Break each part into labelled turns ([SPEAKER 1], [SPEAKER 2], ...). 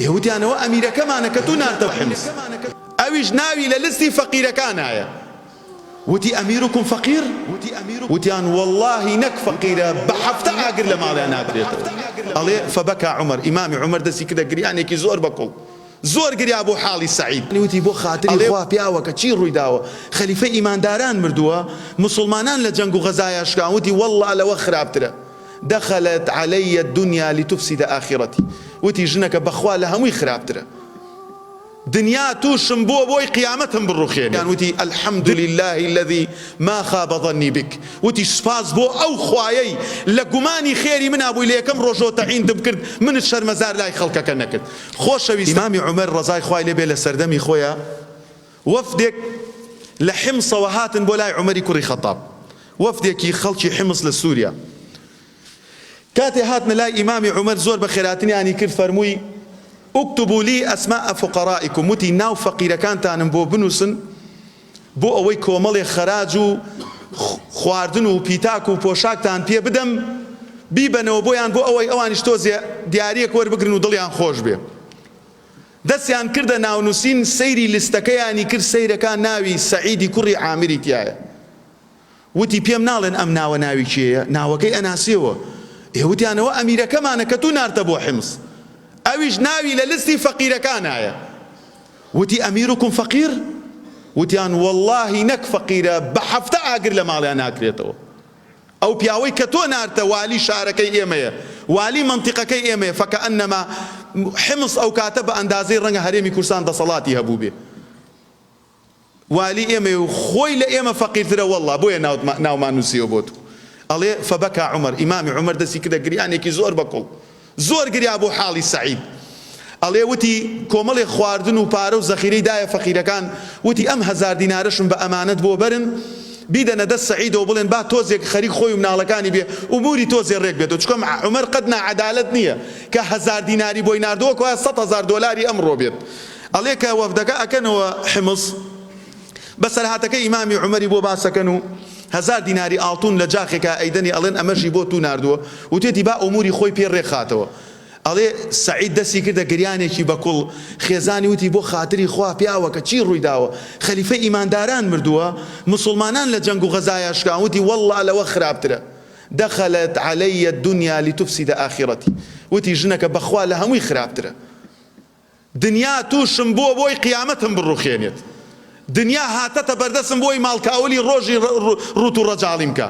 [SPEAKER 1] ئێ وتیان ئەوە ئەمیرەکەمانە کە توو نارتە حمص ئەویش ناوی لە لستی فەقیرەکانایە. وتی امیرکم فقیر؟ وتیان وەڵاهی نەک فەقیرە بە حەفتە ئاگر لە ماڵیان ناکرێتەوە. ئەڵێ فبکا عمر، ئیمامی عومەر دەستی کردە گریانێکی زۆر بە کوڵ، زۆر گریا بۆ حاڵی سەعید. وتی بۆ خاتری خوا پیاوەکە چی ڕووی داوە؟ خەلیفەی ئیمانداران مردووە؟ موسڵمانان لە جەنگ و غەزایا شکان؟ وتی وەڵڵا لەوە خراپترە. دخلت علی الدنیا لتفسد آخرتی، وتی ژنەکە بەخوا لە هەمووی خراپترە. دنیا توشم بووە بۆی قیامەتم بڕوخێنێ. یان وتی، الحمد للە الذی ما خاب ظنی بک، وتی سوپاس بۆ ئەو خوایەی لە گومانی خێری منا بووی لە یەکەم ڕۆژەوە تەعینتم کرد منت شەرمەزار لای خەڵکەکە نەکرد. خۆشەویستان. ئیمامی عومەر ڕەزای خوای لێ بێ لە سەردەمی خۆیا وەفدێک لە حمصەوە هاتن بۆ لای عومەری کوڕی خەتاب، وەفدێکی خەڵکی حمص لە سوریا، کاتێ هاتنە لای ئیمامی عومەر زۆر بەخێراتنیانی کرد فەرمووی، اکتبوا لی اسماء فقرائکم، وتی ناو فەقیرەکانتانم بۆ بنووسن بۆ ئەوەی کۆمەڵێ خەراج و خواردن و پیتاک و پۆشاکتان پێ بدەم بیبەنەوە بۆیان بۆ ئەوەی ئەوانیش تۆزێ دیاریەک وەربگرن و دڵیان خۆش بێ. دەستیان کردە ناونووسین سەیری لستەکەیانی کرد سەیرەکا ناوی سەعیدی کوڕی عامری تیایە. وتی، پێم ناڵێن ئەم ناوە ناوی کێیە؟ ناوەکەی ئەناسیەوە. ئێ وتیان، ئەوە ئەمیرەکەمانە کە تو نارتە بۆ حمص. ئەویش ناوی لە لستی فەقیرەکانایە. وتی، امیرکم فقیر؟ وتیان، وەڵڵاهی نەک فەقیرە، بە حەفتە ئاگر لە ماڵیان ناکرێتەوە. ئەو پیاوەی کە تۆ نارتە والی شارەکەی ئێمەیە، والی مەنتیقەکەی ئێمەیە، فکانما حمص ئەوکاتە بە ئەندازەی ڕەنگە هەرێمی کوردستان دەسەڵاتی هەبووبێ. والی ئێمەیە و خۆی لە ئێمە فەقیرترە وەڵڵا بۆیە ناومان نووسیوە بۆ تو ئەڵێ فبکا عمر ئیمامی عومەر دەستی کردە گریانێکی زۆر بە کوڵ زۆر گریا بۆ حاڵی سەعید ئەڵێ وتی کۆمەڵێ خواردن و پارە و زەخیرەی دایە فەقیرەکان وتی ئەم هەزار دینارەشم بە ئەمانەت بۆ بەرن بیدەنە دەست سەعیدەوە بڵێن با تۆزێک خەریک خۆی و مناڵەکانی بێ ئوموری تۆزێ ڕێک بێتەوە چونکە عومەر قەت ناعەدالەت نییە کە هەزار دیناری بۆی ناردووە کەوایە 100,000 دۆلاری ئەمڕۆ بێت ئەڵێ کە وەفدەکە ئەکەنەوە حمص بەسەرهاتەکەی ئیمامی عومەری بۆ باسەکەن و هەزار دیناری ئاڵتون لە جاخێکا ئەیدەنی ئەڵێن ئەمەشی بۆ تو ناردووە وتێتی با ئوموری خۆی پێ ڕێکخاتەوە ئەڵێ سەعید دەستی کردە گریانێکی بەکوڵ خێزانی وتی بۆ خاتری خوا پیاوەکە چی ڕوویداوە خەلیفەی ئیمانداران مردووە موسڵمانان لە جەنگ و غەزایا شکان وتی وەڵڵا لەوە خراپترە دخلت علی الدنیا لتفسد آخرتی وتی ژنەکە بەخوا لە هەمووی خراپترە دنیا توشم بووە بۆی قیامەتم بڕوخێنێت دنیا هاتەتە بەردەسم بۆی ماڵکاولی ڕۆژی ڕوت و ڕەجاڵیم کە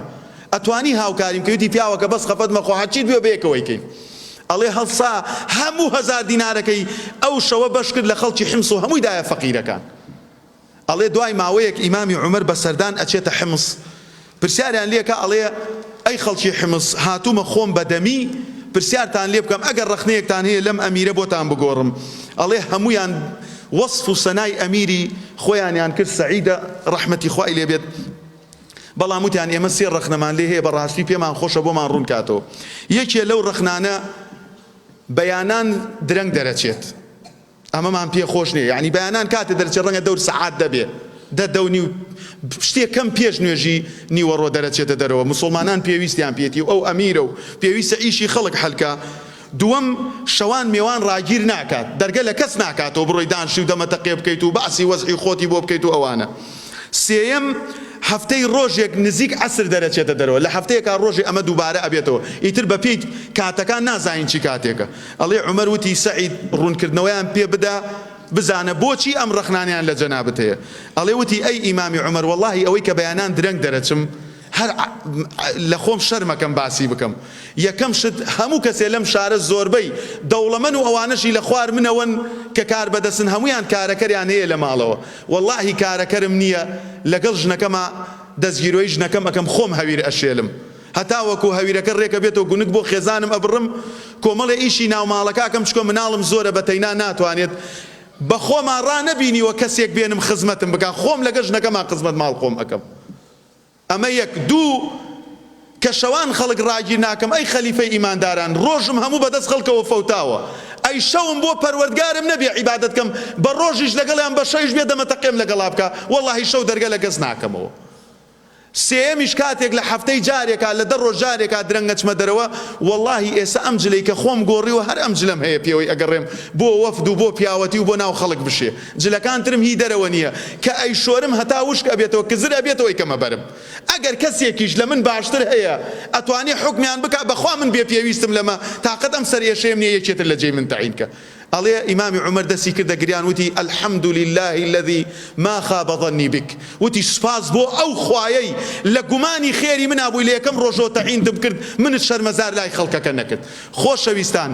[SPEAKER 1] ئەتوانی هاوکاریم کەی وتی پیاوەکە بەس خەفەت مەخۆ هەرچیت بوێ بەیەکەوەی کەین ئەڵێ هەڵسا هەموو هەزار دینارەکەی ئەو شەوە بەش کرد لە خەڵکی حمس و هەمووی دایە فەقیرەکان. ئەڵێ دوای ماوەیەک ئیمامی عومەر بە سەردان ئەچێتە حمص پرسیاریان لێ ئەکا ئەڵێ ئەی خەڵکی حمص هاتوومە خۆم بە دەمی پرسیارتان لێ بکەم ئەگەر ڕەخنەیەکتان هەیە لەم ئەمیرە بۆتان بگۆڕم ئەڵێ هەموویان وەسف و سەنای ئەمیری خۆیانیان کرد سەعیدە ڕەحمەتی خوای لێ بێت بەڵام وتیان ئێمە سێ ڕەخنەمان لێ هەیە بەڕاستی پێمان خۆشە بۆمان ڕوون کاتەوە یەکێ لەو ڕەخنانە بەیانان درەنگ دەرەچێت ئەمەمان پێ خۆش نیە یانی بەیانان کاتێ دەرچێ ڕەنگە دەور سەعات دە بێ دە دە و نیو شتێ کەم پێش نوێژی نیوەڕۆ دەرەچێتە دەرەوە مسوڵمانان پێویستیان پێتی و ئەو ئەمیرە و پێویستە ئیشی خەڵک حەلکا دووەم شەوان مێوان ڕاگیر ناکات دەرگە لە کەس ناکاتەوە بڕۆی دانشی و دەمەتەقێ بکەیت و باسی وەزعی خۆتی بۆ بکەیت و ئەوانە سێیەم هەفتەی ڕۆژێک نزیک عەسر دەرەچێتە دەرەوە لە هەفتەیەکا ڕۆژێ ئەمە دووبارە ئەبێتەوە ئیتر بەپێی کاتەکان نازانین چی کاتێکە ئەڵێ عومەر وتی سەعید ڕوونکردنەوەیان پێ بدە بزانە بۆچی ئەم ڕەخنانەیان لە جەنابت هەیە ئەڵێ وتی ئەی ئیمامی عومەر وەڵاهی ئەوەی کە بەیانان درەنگ دەرەچم هەر لە خۆم شەرمەکەم باسی بکەم یەکەم شت هەموو کەسێ لەم شارە زۆربەی دەوڵەمەن و ئەوانەشی لە خوار منەوەن کە کاربەدەستن هەموویان کارەکەریان هەیە لە ماڵەوە وەڵاهی کارەکەرم نییە لەگەڵ ژنەکەما دەستگیرۆیی ژنەکەم ئەکەم خۆم هەویر ئەشێلم هەتاوەکو هەویرەکە رێکەبێتەوە گونک بۆ خێزانم ئەبڕم کۆمەڵێ ئیشی ناوماڵەکە ئەکەم چکە مناڵم زۆرە بە تەینا ناتوانێت بەخۆما ڕانەبینیوە کەسێک بێنم خزمەتم بکا خۆم لەگە ژنەکەما خزمەت ماڵ خۆم ئەکەم ئەمە یەک دوو کە شەوان خەڵک ڕاگیر ناکەم ئەی خەلیفەی ئیمانداران ڕۆژم هەموو بەدەست خەڵکەوە فەوتاوە ئەی شەوم بۆ پەروەردگارم نەبێ عیبادەت کەم بە ڕۆژیش لەگەڵیان بە شەویش بێ دەمەتەقێم لەگەڵا بکا وەڵاهی شەو دەرگە لە کەس ناکەمەوە. سێیەمیش کاتێک لە هەفتەی جارێکا لە دە ڕۆژ جارێکا درەنگ ئەچمە دەرەوە وەڵاهی ئێسە ئەم جلەی کە خۆم گۆڕیوە هەر ئەم جلەم هەیە پێوەی ئەگەڕێم بۆ وەفد و بۆ پیاوەتی و بۆ ناو خەڵک بشێ جلەکان ترم هی دەرەوە نیە کە ئەیشۆرم هەتا وشک ئەبێتەوە کزر ئەبێتەوە ئەیکەمە بەرم ئەگەر کەسێکیش لە من باشتر هەیە ئەتوانێ حوکمیان بکا بەخوا من بێ پێویستم لەمە تاقەت ئەم سەرئێشەیەم نیە یەکێ تر لە جێی من تەعین کە ئەڵێ ئیمامی عومەر دەستی کردە گریان وتی، الحمد للە الذی ما خاب ظنی بک، وتی سوپاس بۆ ئەو خوایەی لە گومانی خێری منا بووی لە یەکەم ڕۆژەوە تەعینتم کرد منت شەرمەزار لای خەڵکەکە نەکرد. خۆشەویستان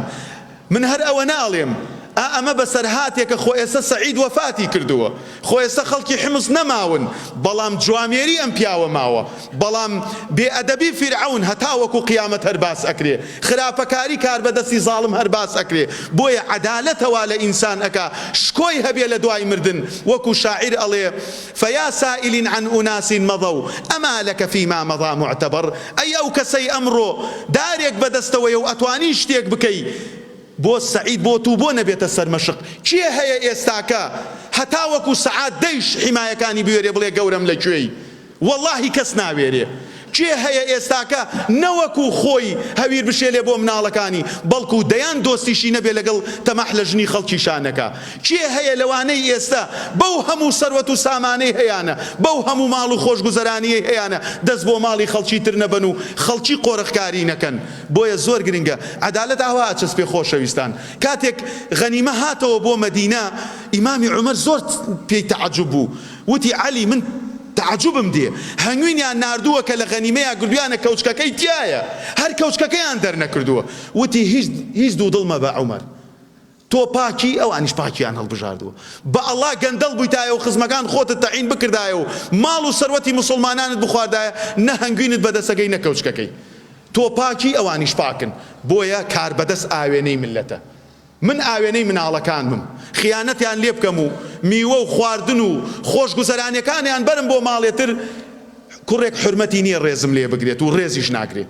[SPEAKER 1] من هەر ئەوەنە ئەڵێم ئا ئەمە بەسەرهاتێکە خۆ ئێستا سەعید وەفاتی کردووە خۆ ئێستا خەڵکی حمس نەماون بەڵام جوامێری ئەم پیاوە ماوە بەڵام بێ ئەدەبی فیرعەون هەتاوەکو قیامەت هەر باس ئەکرێ خراپەکاری کاربەدەستی زاڵم هەر باس ئەکرێ بۆیە عەدالەتە وا لە ئینسان ئەکا شکۆی هەبێ لە دوای مردن وەکو شاعیر ئەڵێ فیا سائل عن اناس مضوا اما لک فیما مضی معتبر ئەی ئەو کەسەی ئەمڕۆ دارێک بەدەستەوەیە و ئەتوانی شتێک بکەی بۆ سەعید بۆ تو بۆ نەبێتە سەرمەشق کێ هەیە ئێستاکە هەتاوەکو سەعات دەیش حیمایەکانی بوێرێ بڵێ گەورەم لەکوێی وەڵاهی کەس ناوێرێ. کێ هەیە ئێستاکە نەوەکو خۆی هەویر بشێلێ بۆ مناڵەکانی بەڵکو دەیان دۆستیشی نەبێ لەگەڵ تەماح لە ژنی خەڵکیشا نەکا؟ کێ هەیە لەوانەی ئێستە بەو هەموو سەروەت و سامانەی هەیانە بەو هەموو ماڵ و خۆشگوزەرانیەی هەیانە دەست بۆ ماڵی خەڵکی تر نەبەن و خەڵکی قۆرخکاری نەکەن؟ بۆیە زۆر گرنگە عەدالەت ئاوا ئەچەسپێ خۆشەویستان کاتێک غەنیمە هاتەوە بۆ مەدینە ئیمامی عومەر زۆر پێی تەعەجوب بوو وتی، عەلی من تەعەجوبم دێ، هەنگوینیان ناردووە کە لە غەنیمەیا گردویانە کەوچکەکەی تیایە، هەر کەوچکەکەیان دەرنەکردووە. وتی، هیچ هیچ دوودڵ مەبە عومەر، تۆ پاکی، ئەوانیش پاکیان هەڵبژاردووە. بە ئەڵا گەندەڵ بوویتایە و خزمەکان خۆتت تەعین بکردایە و ماڵ و سەروەتی موسوڵمانانت بخواردایە، نە هەنگوینت بەدەسەگەی نە کەوچکەکەی. تۆ پاکی، ئەوانیش پاکن. بۆیە کاربەدەست ئاوێنەی میللەتە. من ئاوێنەی مناڵەکانمم خیانەتیان لێ بکەم و میوە و خواردن و خۆشگوزەرانیەکانیان بەرم بۆ ماڵێ تر کوڕێک حورمەتی نیە ڕێزم لێ بگرێت و ڕێزیش ناگرێ.